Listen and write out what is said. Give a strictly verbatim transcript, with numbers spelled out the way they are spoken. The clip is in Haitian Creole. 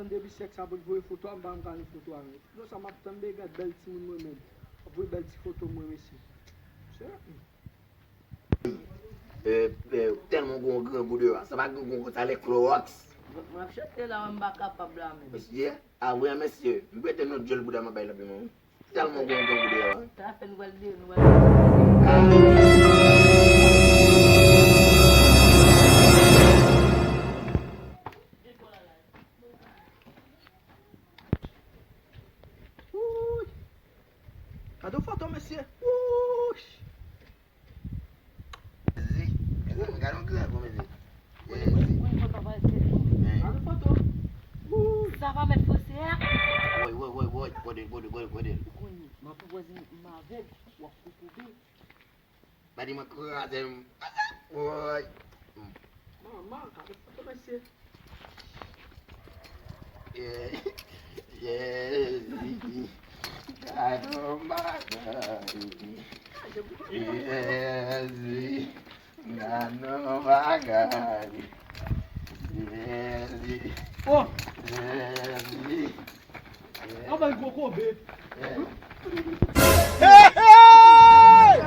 Depi sèks ap voye foto a, m pa menm ka jwenn foto a. Non, sa m ap tann, men gad bèl timoun mwen menm. Ap voye bèl ti foto mwen, mesye. Mesye. Tèlman gwo grangou deyò a. Sa pa grangou, sa lè klowòks. M ap chante la, m pa kapab la menm. Mesye, a wi mesye. M prete nou dyòl bouda m ap bay la pi mwen. Tèlman gwo grangou deyò a. Sa fè nou pral de nou pral. Gade yon foto, mesye. Wouch! Zi, mezanmi, gade yon grangou, mezanmi. Zi. Gade yon foto. Wouch! Sa pa mèt franse a? Woy, woy, woy, woy, gode, gode, gode, gode. Ou konnen, m ap pwopoze m avèg, w ap pwopoze. Badi mwen kraze m. Woy. Manman, gade foto, mesye. Jezi, gade yon bagay. Jezi, gade yon bagay. Jezi, Oh, Jezi. an bay gwo kobe. Hey, hey!